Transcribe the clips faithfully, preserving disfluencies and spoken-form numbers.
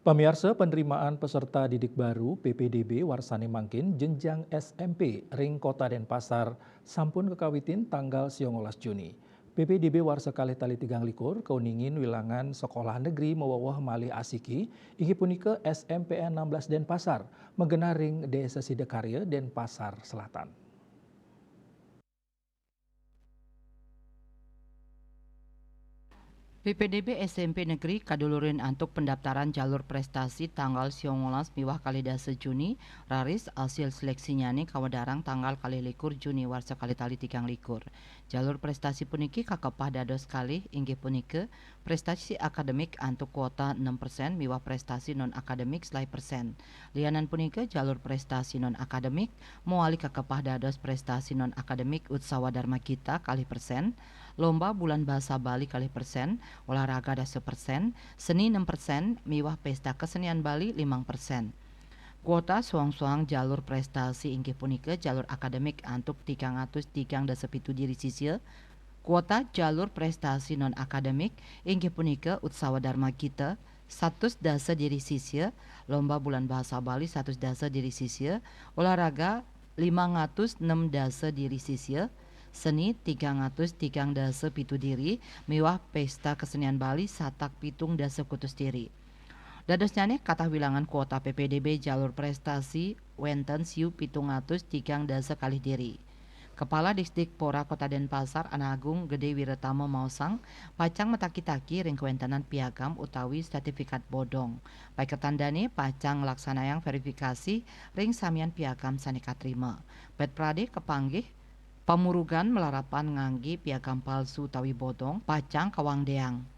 Pamiarsa, penerimaan peserta didik baru, P P D B, warsane mangkin jenjang S M P ring Kota Denpasar sampun kekawitin tanggal siongolas Juni. P P D B warsa kalih tali tigang likur kauningin wilangan sekolah negeri mawewehan malih asiki, inggih punika S M P N enam belas Denpasar, magenah ring Desa Sidakarya, Denpasar Selatan. P P D B S M P Negeri kadulurin antuk pendaftaran jalur prestasi tanggal siongolas miwah kalih dasa Juni, raris asil seleksinyane kawedarang tanggal kalih likur Juni warsa kalih tali tigang likur. Jalur prestasi puniki kakepah dados kalih, inggih punika prestasi akademik antuk kuota enam persen miwah prestasi non akademik selawe persen. Lianan punika, jalur prestasi non akademik mawali kakepah dados prestasi non akademik Utsawa Dharma Gita kalih persen, lomba Bulan Bahasa Bali kalih persen, olahraga dasa persen, seni enam persen, miwah pesta kesenian Bali limang persen. Kuota soang-soang jalur prestasi inggih punika jalur akademik antuk tigang atus tigang dasa pitu diri sisya, kuota jalur prestasi non akademik inggih punika Utsawa Dharma Gita satus dasa diri sisya, lomba Bulan Bahasa Bali satus dasa diri sisya, olahraga limang atus enam dasa diri sisya, seni tigang atus tigang dasa pitu diri, miwah pesta kesenian Bali satak pitung dasa kutus diri. Dadosnyane katah wilangan kuota P P D B jalur prestasi wenten siu pitung atus tigang dasa kalih diri. Kepala Disdikpora Kota Denpasar, Ana Agung Gede Wiratama maosang, pacang mataki-taki ring kawentenan piagam utawi sertifikat bodong. Paiketan dane pacang nglaksanayang verifikasi ring samian piagam sane katrima. Pet prade kapanggih, pamurugan malarapan ngangge piagam palsu utawi bodong pacang kawangdeang.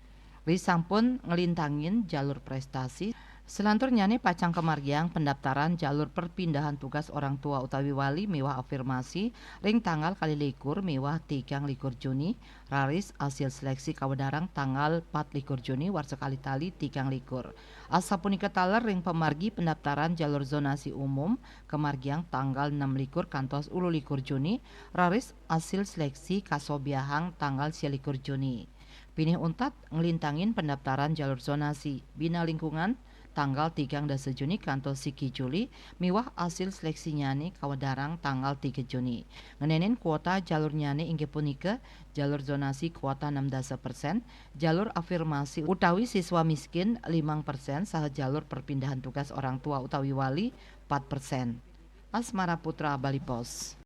Risampun nglintangin jalur prestasi, selanturnyane pacang kamargiang pendaftaran jalur perpindahan tugas orang tua utawi wali miwah afirmasi ring tanggal kalih likur miwah tigang likur Juni, raris asil seleksi kawedarang tanggal pat likur Juni warsa kalih tali tigang likur. Asapunika taler ring pamargi pendaftaran jalur zonasi umum kamargiang tanggal enam likur kantos ulu likur Juni, raris asil seleksi kasobiahang tanggal sia likur Juni. Pinih untat nglintangin pendaftaran jalur zonasi bina lingkungan tanggal tigang dasa Juni kantos siki Juli, miwah asil seleksinyane kawedarang tanggal tiga Juni. Ngenenin kuota jalurnyane inggih punika jalur zonasi kuota enam dasa persen, jalur afirmasi utawi siswa miskin limang persen, saha jalur perpindahan tugas orang tua utawi wali pat persen. Asmara Putra, Bali Post.